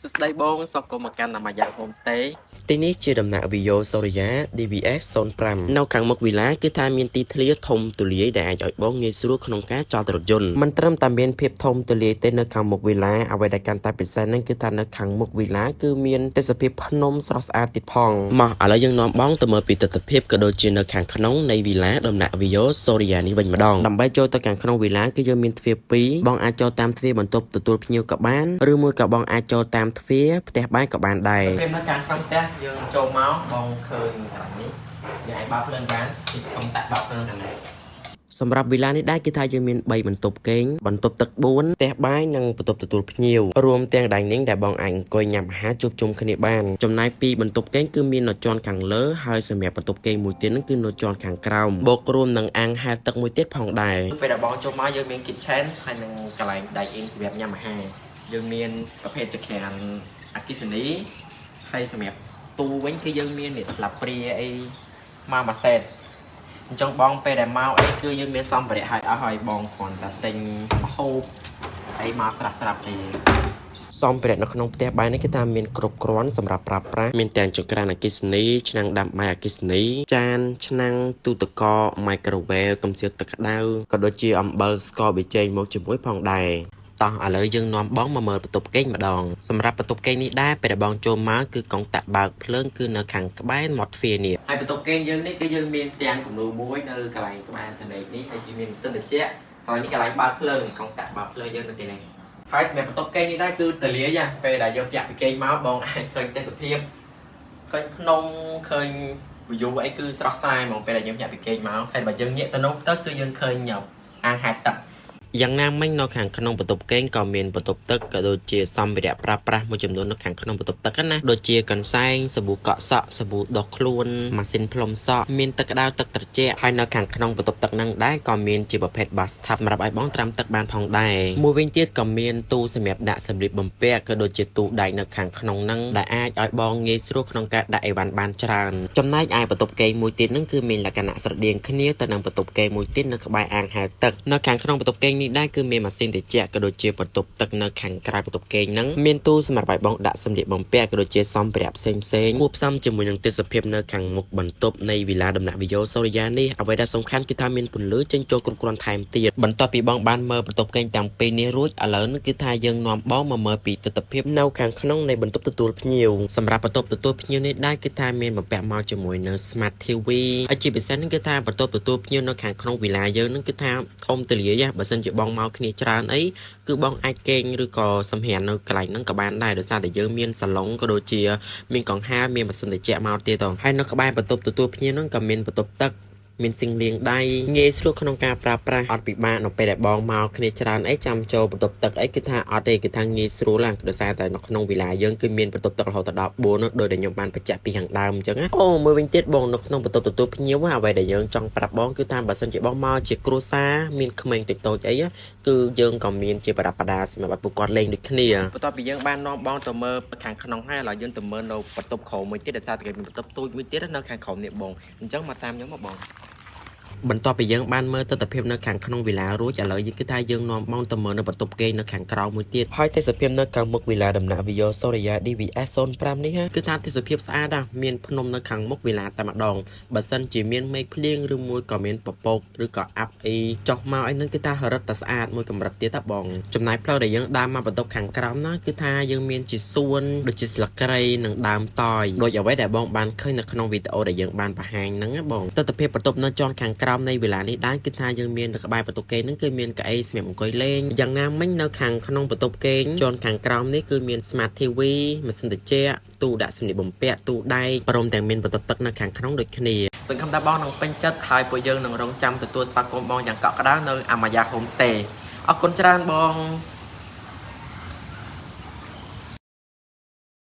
សួស្តីបងស្វាគមន៍មកកាន់អាម៉ាយ៉ា Homestay។ ទីនេះជាដំណាក់ Viyo Soria DVS 05នៅខាងមុខវីឡាគឺថាមានទីធ្លាធំទូលាយដែលអាចឲ្យបងងាយស្រួលក្នុងការចតរថយន្តមិនត្រឹមតែមានភាពធំទូលាយទេនៅខាងមុខវីឡាអ្វីដែលកាន់តែពិសេសហ្នឹងគឺថានៅខាងមុខវីឡាគឺមានទេសភាពភ្នំស្រស់ស្អាតទៀតផងមកឥឡូវយើងនាំបងទៅមើលពីទស្សនភាពក៏ដូចជានៅខាងក្នុងនៃវីឡាដំណាក់ Viyo Soria នេះវិញម្ដងដើម្បីចូលទៅខាងក្នុងវីឡាគឺយើងមានទ្វារពីរបងអាចចូលតាមទ្វារបន្ទប់ទទួលភ្ញៀវក៏បានឬមួយក៏បងអាចចូលតាមទ្វារផ្ទះបាយក៏បានដែរ ពេលនៅខាងក្នុងផ្ទះយើងចូលមកបងឃើញកន្លែងនេះយើងអាចបើកភ្លើងបានទីកុំតាក់បើកភ្លើងខាងនេះ។ សម្រាប់វីឡានេះដែរគឺថាយើងមាន3បន្ទប់គេងបន្ទប់ទឹក4ផ្ទះបាយនិងបន្ទប់ទទួលភ្ញៀវរួមទាំង dining ដែលបងអាចអង្គុយញ៉ាំអាហារជួបជុំគ្នាបានចំណែកពីបន្ទប់គេងគឺមាននៅជាន់ខាងលើហើយសម្រាប់បន្ទប់គេងមួយទៀតហ្នឹងគឺនៅជាន់ខាងក្រោមបូករួមនឹងអាងហែលទឹកមួយទៀតផងដែរ ពេលដែលបងចូលមកយើងមាន kitchen ហើយនិងកន្លែង dine in សម្រាប់ញ៉ាំអាហារយើងមានប្រភេទចក្រានអគ្គិសនីហើយសម្រាប់ទូវិញគឺយើងមាននេះស្លាបព្រាអីមកមួយសេតអញ្ចឹងបងពេលដែលមកអីគឺយើងមានសម្ភារៈឲ្យអស់ហើយបងគ្រាន់តែទិញម្ហូបអីមកស្រាប់ស្រាប់ទេ សម្ភារៈនៅក្នុងផ្ទះបាយនេះគឺថាមានគ្រប់គ្រាន់សម្រាប់ប្រើប្រាស់មានទាំងចង្ក្រានអគ្គិសនីឆ្នាំងដាំបាយអគ្គិសនីចានឆ្នាំងទូទឹកកក microwave កំសៀវទឹកក្តៅក៏ដូចជាអំបិលស្ករប៊ីចេងមកជាមួយផងដែរតោះឥឡូវយើងនាំបងមកមើលបន្ទប់គេងម្ដងសម្រាប់បន្ទប់គេងនេះដែរពេលដែលបងចូលមកគឺកុងតាក់បើកភ្លើងគឺនៅខាងក្បែរមាត់ទ្វារនេះ ហើយបន្ទប់គេងយើងនេះគឺយើងមានផ្ទាំងគំនូមួយនៅកន្លែងក្បែរធនេកនេះហើយជាមានម៉ាស៊ីនត្រជាក់កន្លែងនេះកន្លែងបើកភ្លើងកុងតាក់បើកភ្លើងយើងនៅទីនេះហើយសម្រាប់បន្ទប់គេងនេះដែរគឺតលាយពេលដែលយើងពាក់ពីគេងមកបងអាចឃើញទេសភាពឃើញភ្នំឃើញ view អីគឺស្រស់ស្រាយហ្មងពេលដែលយើងញាក់ពីគេងមកហើយបើយើងងាកទៅនោះទៅគឺយើងឃើញអាងហែលទឹក។ យ៉ាងណាមិញនៅខាងក្នុងបន្ទប់គេងក៏មានបន្ទប់ទឹកក៏ដូចជាសម្ភារៈប្រើប្រាស់មួយចំនួននៅខាងក្នុងបន្ទប់ទឹកណាដូចជាកន្សែងសាប៊ូកក់សក់សាប៊ូដុសខ្លួនម៉ាស៊ីនផ្លុំសក់មានទឹកក្តៅទឹកត្រជាក់ហើយនៅខាងក្នុងបន្ទប់ទឹកហ្នឹងដែរក៏មានជាប្រភេទ bathtub សម្រាប់ឲ្យបងត្រាំទឹកបានផងដែរមួយវិញទៀតក៏មានទូសម្រាប់ដាក់សម្លៀកបំពាក់ក៏ដូចជាទូដែកនៅខាងក្នុងហ្នឹងដែលអាចឲ្យបងងាយស្រួលក្នុងការដាក់អីវ៉ាន់បានច្រើនចំណែកឯបន្ទប់គេងមួយទៀតហ្នឹងគឺមានលក្ខណៈស្រដៀងគ្នាទៅនឹងបន្ទប់គេងមួយទៀតនៅក្បែរអាងហែលទឹកនៅខាងក្នុងបន្ទប់គេងនេះដែរគឺមានម៉ាស៊ីនត្រជាក់ក៏ដូចជាបន្ទប់ទឹកនៅខាងក្រៅបន្ទប់គេងហ្នឹងមានទូសម្រាប់ឲ្យបងដាក់សម្លៀកបំពាក់ក៏ដូចជាសម្ភារៈផ្សេងផ្សេងៗគួបផ្សំជាមួយនឹងទេសភាពនៅខាងមុខបន្ទប់នៃវីឡាដំណាក់វិយោសូរិយានេះអ្វីដែលសំខាន់គឺថាមានពន្លឺចេញចូលគ្រប់គ្រាន់ថែមទៀតបន្ទាប់ពីបងបានមើលបន្ទប់គេងទាំងពីរនេះរួចឥឡូវនេះគឺថាយើងនាំបងមកមើលពីទស្សនភាពនៅខាងក្នុងនៃបន្ទប់ទទួលភ្ញៀវសម្រាប់បន្ទប់ទទួលភ្ញៀវនេះដែរគឺថាមានបំពាក់មកជាមួយនឹង Smart TV ហើយជាពិសេសហ្នឹងគឺថាបន្ទប់ទទួលភ្ញៀវនៅខាងក្នុងវីឡាយើងហ្នឹងគឺថាធំទូលាយបើសិនជាបងមកគ្នាច្រើនអីគឺបងអាចគេងឬក៏សម្រាននៅកន្លែងហ្នឹងក៏បានដែរដោយសារតែយើងមានសាឡុងក៏ដូចជាមានកង្ហារមានម៉ាស៊ីនត្រជាក់មកទៀតទៅហើយនៅក្បែរបន្ទប់ទទួលភ្ញៀវហ្នឹងក៏មានបន្ទប់ទឹកមានស៊ីងលាងដៃងាយស្រួលក្នុងការប្រើប្រាស់អត់ពិបាកនៅពេលដែលបងមកគ្នាច្រើនអីចាំចូលបន្ទប់ទឹកអីគឺថាអត់ទេគឺថាងាយស្រួលឡើងដោយសារតែនៅក្នុងវីឡាយើងគឺមានបន្ទប់ទឹករហូតដល់4នោះដោយដែលខ្ញុំបានបញ្ជាក់ពីខាងដើមអញ្ចឹងណាអូមួយវិញទៀតបងនៅក្នុងបន្ទប់ទទួលភ្ញៀវអ្វីដែលយើងចង់ប្រាប់បងគឺថាបើសិនជាបងមកជាគ្រួសារមានក្មេងតូចៗអីគឺយើងក៏មានជាប្រដាប់ប្រដាសម្រាប់ឲ្យពួកគាត់លេងដូចគ្នា បន្ទាប់ពីយើងបាននាំបងទៅមើលខាងក្នុងហើយឥឡូវយើងទៅមើលនៅបន្ទប់ក្រោមមួយទៀតដោយសារតែគេមានបន្ទប់ទូចមួយទៀតនៅខាងក្រោមនេះបងអញ្ចឹងមកតាមខ្ញុំមកបង បន្ទាប់ពីយើងបានមើលទស្សនភាពនៅខាងក្នុងវីឡារួចឥឡូវយើងគឺថាយើងនាំបងទៅមើលនៅបន្ទប់គេងនៅខាងក្រៅមួយទៀតហើយទេសភាពនៅខាងមុខវីឡាដំណាក់ Viyo Soria DVS 05នេះគឺថាទេសភាពស្អាតណាស់មានភ្នំនៅខាងមុខវីឡាតែម្ដងបើសិនជាមានមេឃភ្លៀងឬមួយក៏មានពពកឬក៏អាប់អីចុះមកអីហ្នឹងគឺថារឹតតែស្អាតមួយកម្រិតទៀតតាបងចំណែកផ្លូវដែលយើងដើរមកបន្ទប់ខាងក្រោមណាគឺថាយើងមានជាសួនដូចជាស្លឹកគ្រៃនិងដើមតយដូចអ្វីដែលបងបានឃើញនៅក្នុងវីដេអូដែលយើងបានបង្ហាញហ្នឹងណាបងទស្សនភាពបន្ទប់នៅជាន់ខាងក្រោមនៃវីឡានេះដែរគឺថាយើងមាននៅក្បែរបន្ទប់គេងហ្នឹងគឺមានកៅអីសម្រាប់អង្គុយលេងយ៉ាងណាមិញនៅខាងក្នុងបន្ទប់គេងជាន់ខាងក្រោមនេះគឺមាន Smart TV ម៉ាស៊ីនត្រជាក់ទូដាក់សម្លៀកបំពាក់ទូដែកព្រមទាំងមានបន្ទប់ទឹកនៅខាងក្នុងដូចគ្នា សង្ឃឹមថាបងនឹងពេញចិត្តហើយពួកយើងនឹងរងចាំទទួលស្វាគមន៍បងយ៉ាងកក់ក្ដៅនៅអាម៉ាយ៉ា Homestay អរគុណច្រើនបង។